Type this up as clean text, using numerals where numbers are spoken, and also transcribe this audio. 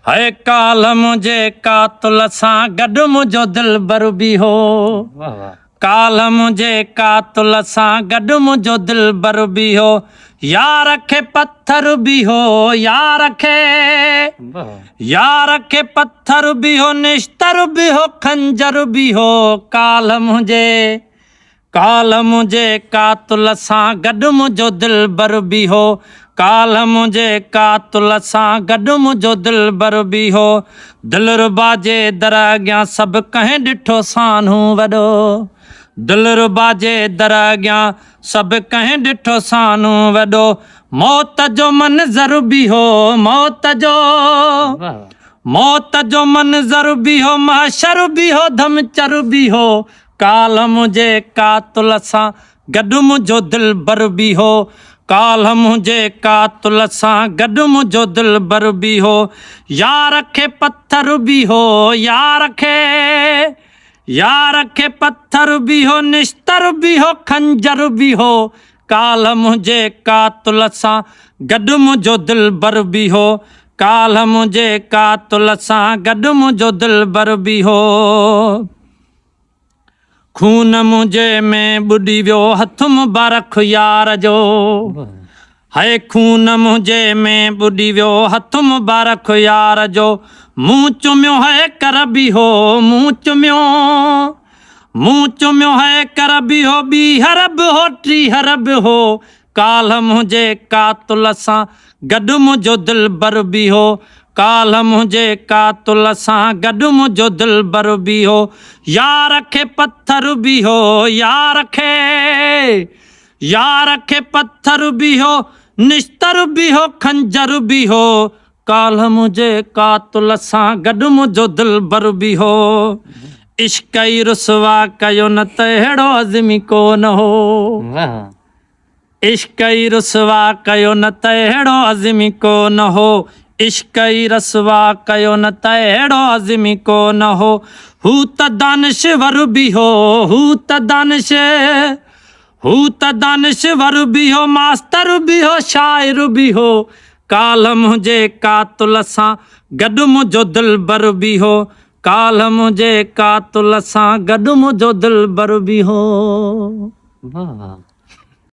هي ڪالهه منهنجي قاتل سان گڏ منهنجو دلبر به هو. ڪالهه منهنجي قاتل سان گڏ منهنجو دلبر به هو. يار کي پٿر به هو يار کي يار کي پٿر به هو نشتر به هو خنجر به هو. ڪالهه منهنجي ڪالهه منهنجي قاتل سان گڏ منهنجو دلبر به هو ڪالهه منهنجي قاتل سان گڏ منهنجو دلبر به هو دلربا جي در اڳيان سڀ ڪنهن ڏٺو سانحو وڏو دلربا جي در اڳيان سڀ ڪنهن ڏٺو سانحو وڏو موت جو منظر به هو موت جو موت جو منظر به هو محشر به هو ڌمچر به هو ڪالهه منهنجي قاتل سان گڏ منهنجو دلبر به هو ڪالهه منهنجي قاتل سان گڏ منهنجو دلبر به هو يار کي پٿر به هو يار کي يار کي پٿر به هو نشتر به هو خنجر به هو ڪالهه منهنجي قاتل سان گڏ منهنجو دلبر به هو ڪالهه منهنجي قاتل سان گڏ منهنجو دلبر به هو. خون منهنجي ۾ ٻڏي ويو هٿ مبارڪ يار جو هي خون منهنجي ۾ ٻڏي ويو هٿ مبارڪ يار جو مون چميو هي ڪر به هو مون چميو مون چميو هي ڪر به هو ٻيهر به هو ٽيهر به هو ڪالهه منهنجي قاتل سان گڏ منهنجو دلبر به هو ڪالهه منهنجي قاتل سان گڏ منهنجو دلبر به هو يار کي پٿر به هو يار کي يار کي پٿر به هو نشتر به هو خنجر به هو ڪالهه منهنجي قاتل سان گڏ منهنجو دلبر به هو عشق ئي رسوا ڪيو نه ته اهڙو عزمي ڪو نه هو. عشق ئي رسوا ڪيو نه ته اهڙو عزمي ڪو نه هو عشق ئي رسوا ڪيو نه ته اهڙو عزمي ڪو نه هو هو ته دانشور به هو هو ته دانش هو ته دانشور به هو ماستر به هو شاعر به هو ڪالهه منهنجي قاتل سان گڏ منهنجو دلبر به هو ڪالهه منهنجي قاتل سان گڏ منهنجو دلبر به هو. واهه واهه.